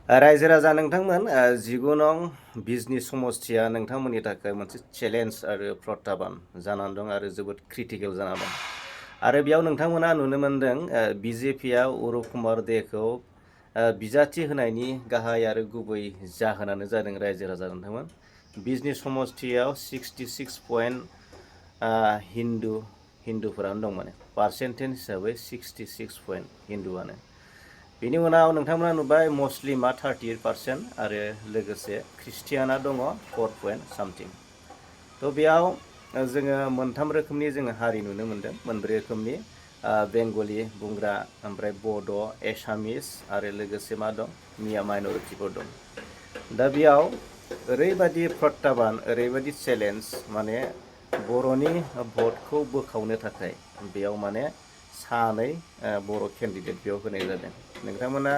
रायजो राजा नोंथांमोन 19 नं बिजनि समस्थिया नोंथांमोननि थाखाय मोनसे चेलेन्ज आरो प्रत्याबान जानानै दं आरो जोबोद क्रिटिकेल जाना दं आरो बेयाव नोंथांमोना नुनो मोनदों बिजेपिआ अरुप कुमार देखौ बिजाथि होनायनि गाहाय आरो गुबै जाहोनानो जादों रायजो राजा नोंथांमोन बिजनि समस्थियाव 66 पइन्ट हिन्दुफोरानो दं माने पार्सेन्टेज हिसाबै 66 पइन्ट हिन्दुआनो बेनि उनाव नोंथांमोना नुबाय मुस्लिमा 38% आरो लोगोसे ख्रिस्टियाना दङ 4 पइन्ट सामथिं थ' बेयाव जोङो मोनथाम रोखोमनि जोङो हारि नुनो मोनदों मोनब्रै रोखोमनि बेंगलि बुंग्रा ओमफ्राय बड' एसामिस आरो लोगोसे मा दं मिया माइन'रिटिफोर दं दा बेयाव ओरैबायदि प्रत्याबान ओरैबायदि चेलेन्ज माने बर'नि भटखौ बोखावनो थाखाय बेयाव माने सानै बर' केन्डिडेट बेयाव होनाय जादों नोंथांमोना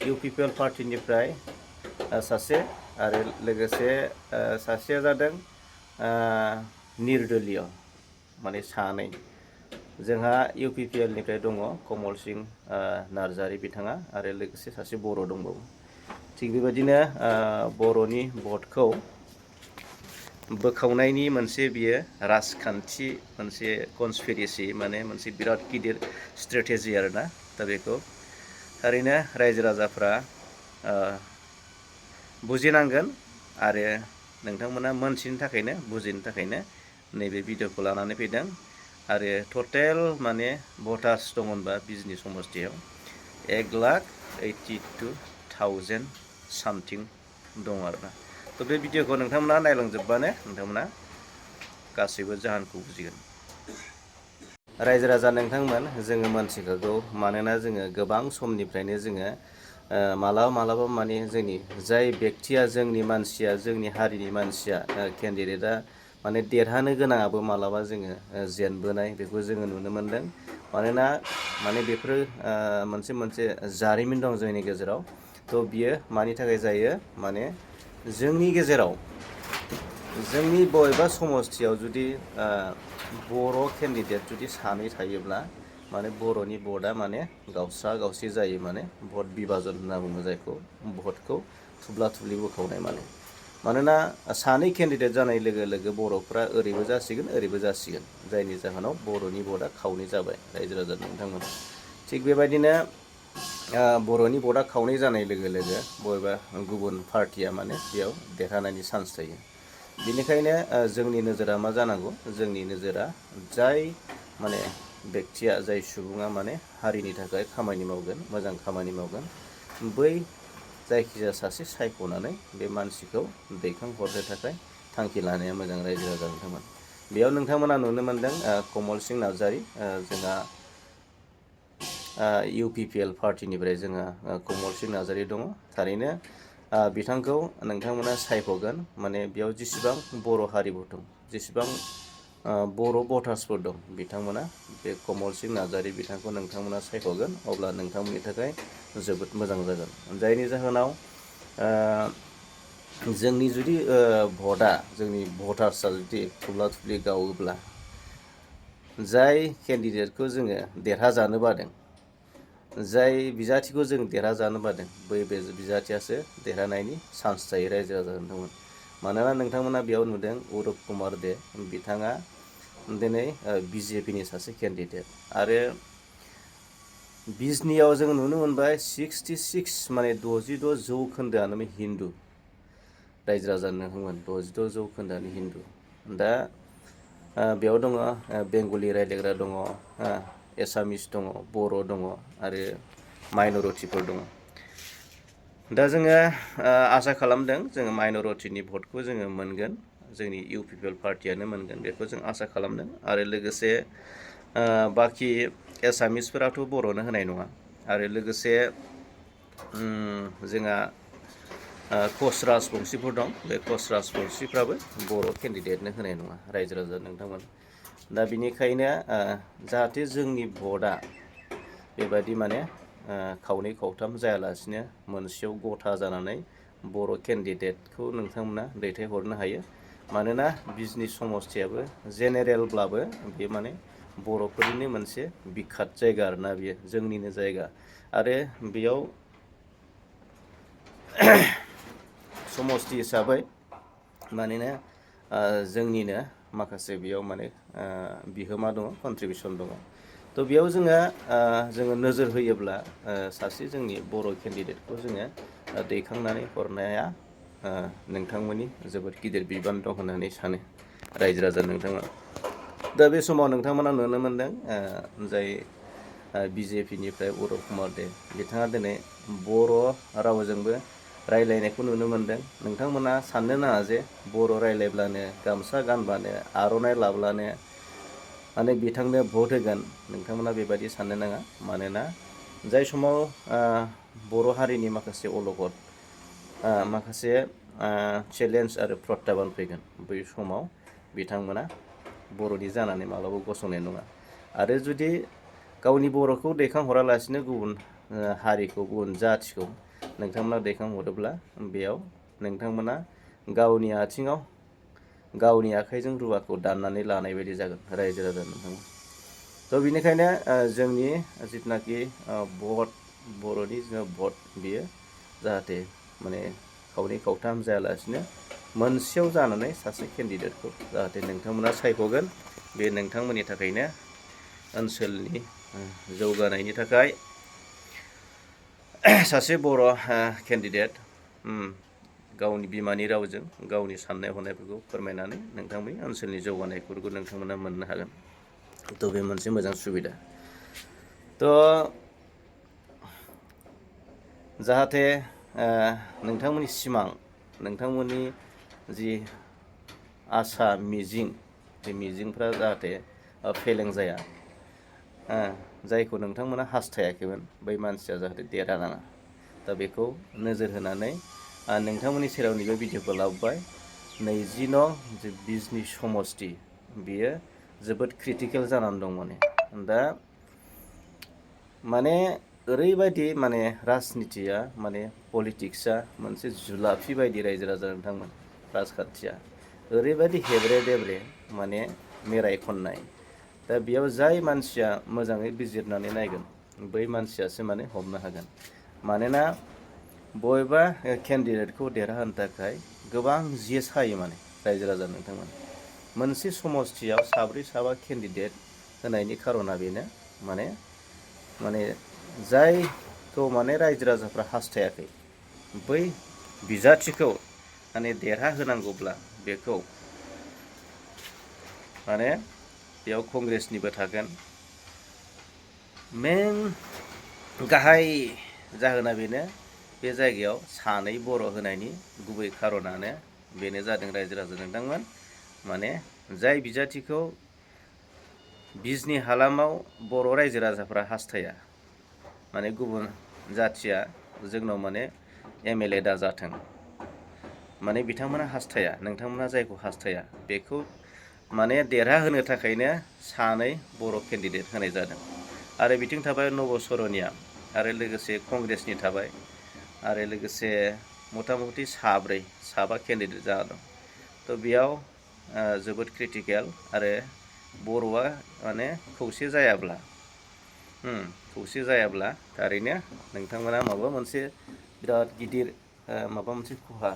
इउपिपिएल पार्टिनिफ्राय सासे आरो लोगोसे सासेया जादों निर्दलीय माने सानै जोंहा इउपिपिएलनिफ्राय दङ कमल सिं नार्जारि बिथाङा आरो लोगोसे सासे बर' दंबावो थिग बेबायदिनो बर'नि भटखौ बोखावनायनि मोनसे बियो राजखान्थि मोनसे कनस्पिरेसि माने मोनसे बिराद गिदिर स्ट्रेटेजि आरोना दा बेखौ थारैनो रायजो राजाफ्रा बुजिनांगोन आरो नोंथांमोना मोनथिनो थाखायनो बुजिनो थाखायनो नैबे भिडिअखौ लानानै फैदों आरो टटेल माने भटार्स दंमोनबा बिजनि समस्थियाव 1,82,000 सामथिं दं आरोना थ' बे भिडिअखौ नोंथांमोना नायलांजोबबानो नोंथांमोना गासैबो जाहोनखौ बुजिगोन रायजो राजा नोंथांमोन जोङो मोनथिखागौ मानोना जोङो गोबां समनिफ्रायनो जोङो मालाबा माने जोंनि जाय बेक्तिया जोंनि मानसिया जोंनि हारिनि मानसिया केन्डिडेटआ माने देरहानो गोनाङाबो मालाबा जोङो जेनबोनाय बेखौ जोङो नुनो मोनदों मानोना माने बेफोरो मोनसे जारिमिन दं जोंनि गेजेराव थ' बियो मानि थाखाय जायो माने जोंनि गेजेराव जोंनि बबेबा समस्थियाव जुदि बर' केन्डिडेट जुदि सानै थायोब्ला माने बर'नि भटआ माने गावस्रा गावस्रि जायो माने भट बिभाजन होनना बुङो जायखौ भटखौ थुब्ला थुब्लि बोखावनाय मानोना सानै केन्डिडेट जानाय लोगो लोगो बर'फ्रा ओरैबो जासिगोन ओरैबो जासिगोन जायनि जाहोनाव बर'नि भटआ खावनै जाबाय रायजो राजा नोंथांमोन थिग बेबायदिनो बर'नि भटआ खावनै जानाय लोगो लोगो बबेबा गुबुन पार्टिया माने बेयाव देरहानायनि चान्स थायो बेनिखायनो जोंनि नोजोरा मा जानांगौ जोंनि नोजोरा जाय माने बेक्तिया जाय सुबुङा माने हारिनि थाखाय खामानि मावगोन मोजां खामानि मावगोन बै जायखिजाया सासे सायख'नानै बे मानसिखौ दैखांहरनो थाखाय थांखि लानाया मोजां रायजो राजा नोंथांमोन बेयाव नोंथांमोना नुनो मोनदों कमल सिं नार्जारि जोंहा इउपिपिएल पार्टिनिफ्राय जोंहा कमल सिं नार्जारि दङ थारैनो बिथांखौ नोंथांमोना सायख'गोन माने बेयाव जेसेबां बर' हारिफोर दं जेसेबां बर' भटार्सफोर दं बिथांमोना बे कमल सिं नार्जारि बिथांखौ नोंथांमोना सायख'गोन अब्ला नोंथांमोननि थाखाय जोबोद मोजां जागोन जायनि जाहोनाव जोंनि जुदि भटआ जोंनि भटार्सआ जुदि थुब्ला थुब्लि गावोब्ला जाय केन्डिडेटखौ जोङो देरहाजानो बादों जाय बिजाथिखौ जों देरहाजानो बादों बै बिजाथियासो देरहानायनि चान्स थायो रायजो राजा नोंथांमोन मानोना नोंथांमोना बेयाव नुदों अरुप कुमार दे बिथाङा दिनै बिजेपिनि सासे केन्डिडेट आरो बिजनियाव जों नुनो मोनबाय 66 माने 66 जौखोन्दोआनो हिन्दु रायजो राजा नोंथांमोन 66 जौखोन्दोआनो हिन्दु दा बेयाव दङ बेंगलि रायज्लायग्रा दङ एसामिस दङ बर' दङ आरो माइन'रिटिफोर दङ दा जोङो आसा खालामदों जोङो माइन'रिटिनि भटखौ जोङो मोनगोन जोंनि इउपिपिएल पार्टियानो मोनगोन बेखौ जों आसा खालामदों आरो लोगोसे बाखि एसामिसफोराथ' बर'नो होनाय नङा आरो लोगोसे जोंहा कच राजबंसिफोर दं बे कच राजबंसिफ्राबो बर' केन्डिडेटनो होनाय नङा रायजो राजा नोंथांमोन दा बिनिखायनो जाहाथे जोंनि भटआ बेबायदि माने खावनै खावथाम जायालासिनो मोनसेयाव गथा जानानै बर' केन्डिडेटखौ नोंथांमोना दैथायहरनो हायो मानोना बिजनि समस्थियाबो जेनेरेलब्लाबो बे माने बर'फोरनिनो मोनसे बिखात जायगा आरोना बियो जोंनिनो जायगा आरो बेयाव समष्टि हिसाबै मानोना जोंनिनो माखासे बेयाव माने बिहोमा दङ, कन्ट्रिबिउसन दङ। थ' बेयाव जोङो नोजोर होयोब्ला सासे जोंनि बर' केन्डिडेटखौ जोङो दैखांनानै हरनाया नोंथांमोननि जोबोद गिदिर बिबान दं होननानै सानो रायजो राजा नोंथांमोन। दा बे समाव नोंथांमोना नुनो मोनदों जाय BJP-निफ्राय उरुप कुमार दे बिथाङा दिनै बर' रावजोंबो रायलायनायखौ नुनो मोनदों। नोंथांमोना साननो नाङा जे बर' रायलायब्लानो, गामसा गानब्लानो, आर'नाइ लाब्लानो माने बिथांनो भट होगोन, नोंथांमोना बेबायदि साननो नाङा। मानोना जाय समाव बर' हारिनि माखासे अलखद, माखासे चेलेन्ज आरो प्रत्याबान फैगोन, बै समाव बिथांमोना बर'नि जानानै माब्लाबा गसंनाय नङा। आरो जुदि गावनि बर'खौ दैखांहरालासिनो गुबुन हारिखौ, गुबुन जाथिखौ नोंथांमोना दैखांहरोब्ला बेयाव नोंथांमोना गावनि आथिङाव गावनि आखाइजों रुवाखौ दाननानै लानाय बायदि जागोन रायजो राजा नोंथांमोन। थ' बेनिखायनो जोंनि जिथुनाखि भट, बर'नि भट, बियो जाहाथे माने खावनै खावथाम जायालासिनो मोनसेयाव जानानै सासे केन्डिडेटखौ जाहाथे नोंथांमोना सायख'गोन, बे नोंथांमोननि थाखायनो ओनसोलनि जौगानायनि थाखाय सासे बर' केन्डिडेट गावनि बिमानि रावजों गावनि साननाय हनायफोरखौ फोरमायनानै नोंथांमोननि ओनसोलनि जौगानायफोरखौ नोंथांमोना मोननो हागोन। थ' बे मोनसे मोजां सुबिदा। थ' जाहाथे नोंथांमोननि सिमां, नोंथांमोननि जि आसा मिजिं, बे मिजिंफ्रा जाहाथे फेलें जाया, जायखौ नोंथांमोना हास्थायाखैमोन बै मानसिया जाहाथे देरहानाङा। दा बेखौ नोजोर होनानै नोंथांमोननि सेराव नैबे भिडिअखौ लाबोबाय। 20 नं जे बिजनि समष्टि, बियो जोबोद क्रिटिकेल जानानै दं। दा माने ओरैबायदि माने राजनितिया, माने पलिटिक्सआ मोनसे जुलाफि बायदि रायजो राजा नोंथांमोन। राजखान्थिया ओरैबायदि हेब्रे देब्रे, माने मेराय खननाय। दा बेयाव जाय मानसिया मोजाङै बिजिरनानै नायगोन, बै मानसियासो माने हमनो हागोन। मानोना बबेबा केन्डिडेटखौ देरहाहोनो थाखाय गोबां जे सायो माने रायजो राजा नोंथांमोन। मोनसे समष्टियाव 4-5 केन्डिडेट होनायनि खार'ना बेनो, माने जायखौ माने रायजो राजाफ्रा हास्थायाखै, बै बिजाथिखौ माने देरहाहोनांगौब्ला बेखौ माने बेयाव कंग्रेसनिबो थागोन। मेन गाहाय जाहोना बेनो, बे जायगायाव सानै बर' होनायनि गुबै खार'नानो बेनो जादों रायजो राजा नोंथांमोन। माने जाय बिजाथिखौ बिजनि हालामाव बर' रायजो राजाफ्रा हास्थाया, माने गुबुन जाथिया जोंनाव माने MLA दाजाथों, माने बिथांमोना हास्थाया, नोंथांमोना जायखौ हास्थाया बेखौ माने देरहाहोनो थाखायनो सानै बर' केन्डिडेट होनाय जादों। आरो बिथिं थाबाय नब सरनिया, आरो लोगोसे कंग्रेसनि थाबाय, आरो लोगोसे मथा मथि 4-5 केन्डिडेट जाना दं। थ' बेयाव जोबोद क्रिटिकेल। आरो बर'आ माने खौसे जायाब्ला थारैनो नोंथांमोना माबा मोनसे बिराद गिदिर माबा मोनसे खहा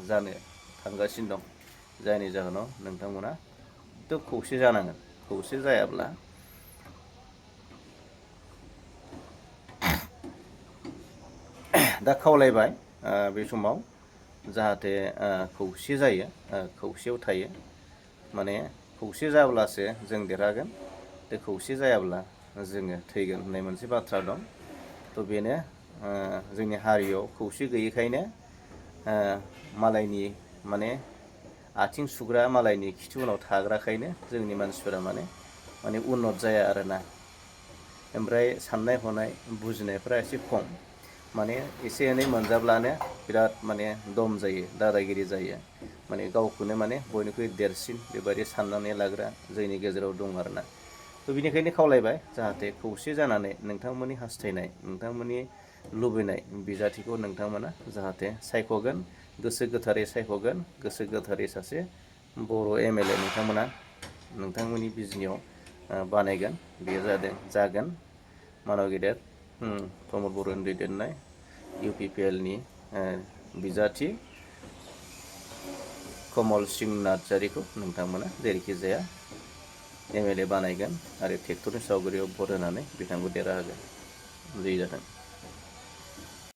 जानो थांगासिनो दं। जायनि जाहोनाव नोंथांमोना खौसे जानांगोन। खौसे जायाब्ला दा खावलायबाय बे समाव जाहाथे खौसे जायो, खौसेयाव थायो। माने खौसे जाब्लासो जों देरहागोन। दा खौसे जायाब्ला जोङो थैगोन होननाय मोनसे बाथ्रा दं। थ' बेनो जोंनि हारियाव खौसे गैयैखायनो मालायनि माने आथिं सुग्रा, मालायनि खिथु उनाव थाग्राखायनो जोंनि मानसिफोरा माने उन्नत जाया आरोना। ओमफ्राय साननाय हनाय बुजिनायफ्रा एसे खम। माने एसे एनै मोनजाब्लानो बिराद माने दम जायो, दादागिरि जायो। माने गावखौनो माने बयनिख्रुइ देरसिन बेबायदि साननानै लाग्रा जोंनि गेजेराव दं आरोना। थ' बेनिखायनो खावलायबाय जाहाथे खौसे जानानै नोंथांमोननि हास्थायनाय, नोंथांमोननि लुबैनाय बिजाथिखौ नोंथांमोना जाहाथे सायख'गोन, गोसो गोथारै सायख'गोन, गोसो गोथारै सासे बर' MLA नोंथांमोना नोंथांमोननि बिजनियाव बानायगोन। बेयो जागोन मानब गेदेर प्रमद बर'नि दैदेननाय UPPL नि बिजाथि कमल सिंह नार्जारिखौ नोंथांमोना जेरैखि जाया MLA बानायगोन आरो ट्रेक्टरनि सावगारियाव भट होनानै बिथांखौ देरहाहोगोन। जय जाथों।